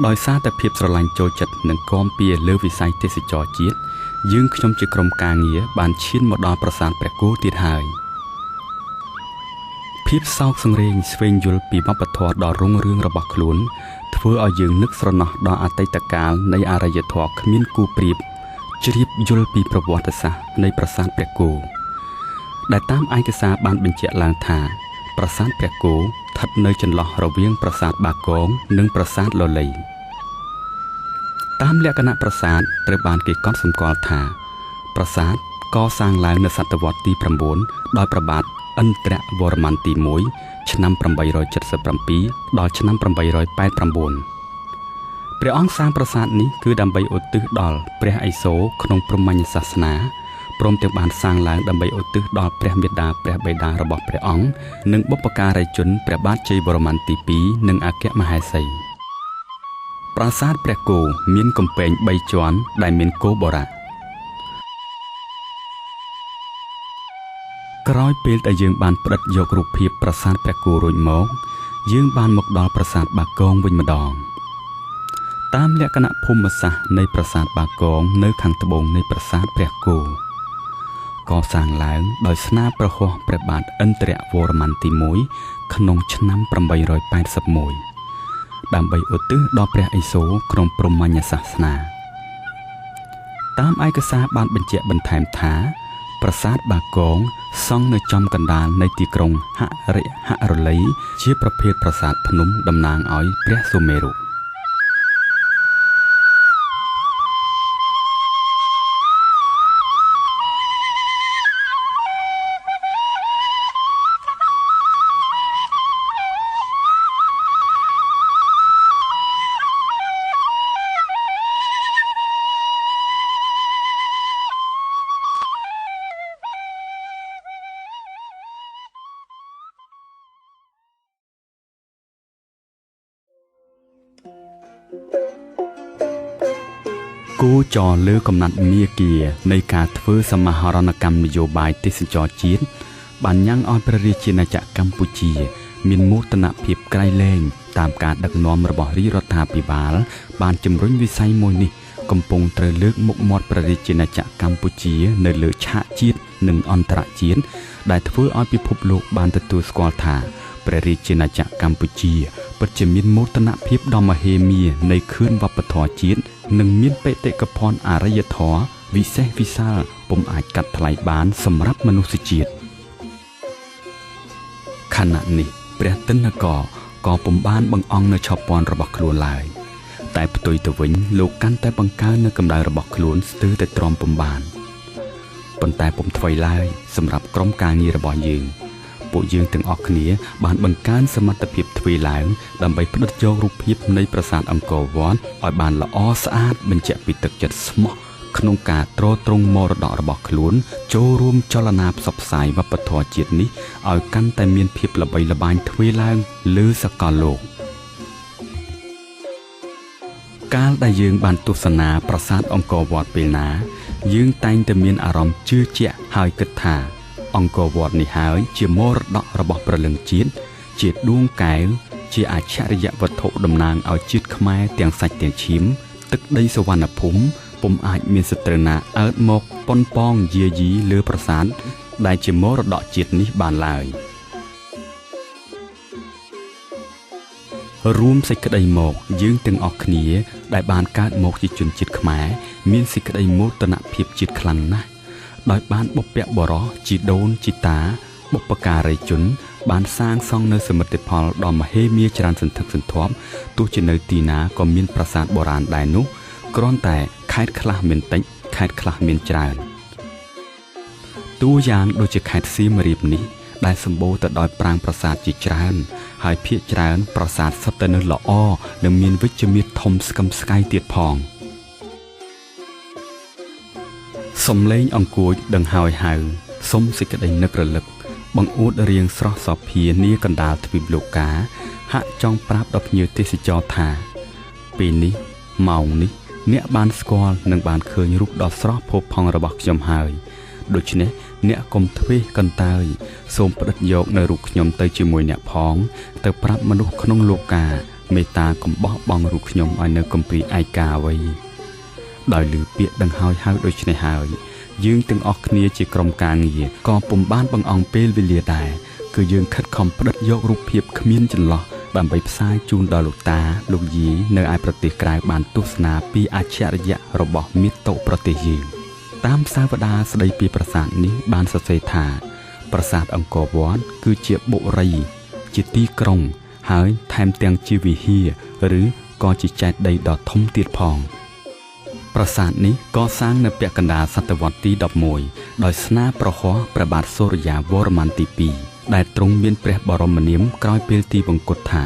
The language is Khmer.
ដោយសារតែភាពស្រឡាញ់ចូលចិត្តនិងគាំពៀលើវិស័យទេសចរណ៍ជាតិយើងខ្ញុំជាក្រុមការងារបានឈានមកដល់ប្រាសាទព្រះគោទៀតហើយភាពសោកសង្រេងស្វែងយល់ពីវប្បធម៌ដ៏រុងរឿងរបស់ខ្លួនធ្វើឲ្យយើងនឹកស្រណោះដល់អតីតកាលនៃអរិយធម៌គ្មានគូប្រៀបជ្រាបយល់ពីប្រវត្តិសាស្ត្រនៃប្រាសាទព្រះគោដែលតាមឯកសារបានបញ្ជាក់ឡើងថាប្រាសាទព្រះគោស្ថិតនៅចន្លោះរវាងប្រាសាទបាគងនិងប្រាសាទលលៃតាមលក្ខណៈប្រាសាទត្រូវបានគេកត់សម្គាល់ថាប្រាសាទកសាងឡើងនៅសតវត្សទី9ដោយព្រះបាទឥន្ទ្រវរ្ម័នទី1ឆ្នាំ877ដល់ឆ្នាំ889ព្រះអង្គសាងប្រាសាទនេះគឺដើម្បីឧទ្ទិសដល់ព្រះឥសូរក្នុងព្រហ្មញ្ញសាសនាព្រមទាំងបានសាងឡើងដើម្បីឧទ្ទិសដល់ព្រះមាតាព្រះបិតារបស់ព្រះអង្គនិងបុព្វការីជនព្រះបាទជ័យវរ្ម័នទី2និងអគ្គមហេសីប្រាសាទព្រះគោមានកំពែង3ជាន់ដែលមានគោបុរៈក្រោយពេលដែលយើងបានផ្ដិតយករូបភាពប្រាសាទព្រះគោរួចមកយើងបានមកដល់ប្រាសាទបាគងវិញម្ដងតាមលក្ខណៈភូមិសាស្ត្រនៃប្រាសាទបាគងនៅខាងត្បូងនៃប្រាសាទព្រះគោកសាងឡើងដោយស្នាព្រះហស្ថព្រះបាទឥន្ទ្រវរ្ម័នទី1ក្នុងឆ្នាំ881ដើម្បីឧទ្ទិសដល់ព្រះឥសូរក្នុងព្រហ្មញ្ញសាសនាតាមឯកសារបានបញ្ជាក់បន្ថែមថាប្រាសាទបាគងសង់នៅចំកណ្ដាលនៃទីក្រុងហរិហរលីជាប្រភេទប្រាសាទភ្នំតំណាងឲ្យព្រះសុមេរុគោចរលើកំណត់មាគានៃការធ្វើសមាហរណកម្មនយោបាយទេសចរជាតិបានញ៉ាំងឲ្យព្រះរាជាណាចក្រកម្ពុជាមានមោទនភាពក្រៃលែងតាមការដឹកនាំរបស់រាជរដ្ឋាភិបាលបានជំរុញវិស័យមួយនេះកំពុងត្រូវលើកមុខមាត់ព្រះរាជាណាចក្រកម្ពុជានៅលើឆាកជាតិនិងអន្តរជាតិដែលធ្វើឲ្យពិភពលោកបានទទួលស្គាល់ថាព្រះរាជាណាចក្រកម្ពុជាពិតជាមានមោទនភាពដ៏មហិមានៃខឿនវប្បធម៌ជាតិនិងមានបេតិកភណ្ឌអរិយធម៌វិសេសវិសាលពុំអាចកាត់ថ្លៃបានសម្រាប់មនុស្សជាតិខណៈនេះព្រះទិនករក៏ពុំបានបង្អង់នៅឆពន់របស់ខ្លួនឡើយតែផ្ទុយទៅវិញលោកកាន់តែបង្កើននៅកម្ដៅរបស់ខ្លួនស្ទើរតែទ្រាំពុំបានប៉ុន្តែពុំថ្វីឡើយសម្រាប់ក្រុមការងាររបស់យើងពួកយើងទាំងអស់គ្នាបានបង្កើនសមត្ថភាពទ្វេឡើងដើម្បីផ្ដិតយករូបភាពនៃប្រាសាទអង្គរវត្តឲ្យបានល្អស្អាតបញ្ជាក់ពីទឹកចិត្តស្មោះក្នុងការទ្រទ្រង់មរតករបស់ខ្លួនចូលរួមចលនាផ្សព្វផ្សាយវប្បធម៌ជាតិនេះឲ្យកាន់តែមានភាពល្បីល្បាញទ្វេឡើងលើសកលលោកកាលដែលយើងបានទស្សនាប្រាសាទអង្គរវត្តពេលណាយើងតែងតែមានអារម្មណ៍ជឿជាក់ហើយគិតថាអង្គរវត្តនេះហើយជាមរតករបស់ព្រលឹងជាតិជាដួងកែវជាអច្ឆរិយវត្ថុតំណាងឲ្យជាតិខ្មែរទាំងសាច់ទាំងឈាមទឹកដីសុវណ្ណភូមិពុំអាចមានសត្រូវណាអើតមកប៉ុនប៉ងយាយីលើប្រាសាទដែលជាមរតកជាតិនេះបានឡើយរួមសេចក្តីមកយើងទាំងអស់គ្នាដែលបានកើតមកជាជនជាតិខ្មែរមានសេចក្តីមោទនភាពជាតិខ្លាំងណាស់ដោយបានបុព្វបុរសជីដូនជីតាបុព្វការីជនបានសាងសង់នៅសមិទ្ធផលដ៏មហិមាច្រើនសន្ធឹកសន្ធាប់ទោះជានៅទីណាក៏មានប្រាសាទបុរាណដែរនោះគ្រាន់តែខេត្តខ្លះមានតិចខេត្តខ្លះមានច្រើនតួយ៉ាងដូចជាខេត្តសៀមរាបនេះដែលសម្បូរទៅដោយប្រាង្គប្រាសាទជាច្រើនហើយភាគច្រើនប្រាសាទសុទ្ធតែនៅល្អនិងមានវិជ្ជមាត្រធំស្កឹមស្កៃទៀតផងសំឡេងអង្គួចដឹងហើយហៅសុំសេចក្តីនឹករលឹកបង្អួតរៀងស្រស់សោភានាកណ្ដាលទ្វីបលោកាហាក់ចង់ប្រាប់ដល់ភ្ញៀវទេសចរថាពេលនេះម៉ោងនេះអ្នកបានស្គាល់និងបានឃើញរូបដ៏ស្រស់ផូរផង់របស់ខ្ញុំហើយដូច្នេះអ្នកកុំធ្វេសកន្តើយសូមផ្ដិតយកនៅរូបខ្ញុំទៅជាមួយអ្នកផងទៅប្រាប់មនុស្សក្នុងលោកា មេត្តាកុំបោះបង់រូបខ្ញុំឲ្យនៅកំព្រាឯកាអ្វីដោយឮពាក្យដឹងហើយហៅដូច្នេះហើយយើងទាំងអស់គ្នាជាក្រុមការងារក៏ពុំបានបង្អង់ពេលវេលាដែរគឺយើងខិតខំផ្ដិតយករូបភាពគ្មានចន្លោះដើម្បីផ្សាយជូនដល់លោកតាលោកយាយនៅឯប្រទេសក្រៅបានទស្សនាពីអច្ឆរិយៈរបស់មាតុប្រទេសយើងតាមសាវតាស្ដីពីប្រាសាទនេះបានសរសេរថាប្រាសាទអង្គរវត្តគឺជាបុរីជាទីក្រុងហើយថែមទាំងជាវិហារឬក៏ជាចេតិយដ៏ធំទៀតផងប្រាសាទនេះកសាងនៅពាក់កណ្ដាលសតវត្សទី11ដោយស្នាប្រហោះព្រះបាទសូរិយាវរ្ម័នទី2ដែលទ្រង់មានព្រះបរមនាមក្រោយពេលទីវង្គតថា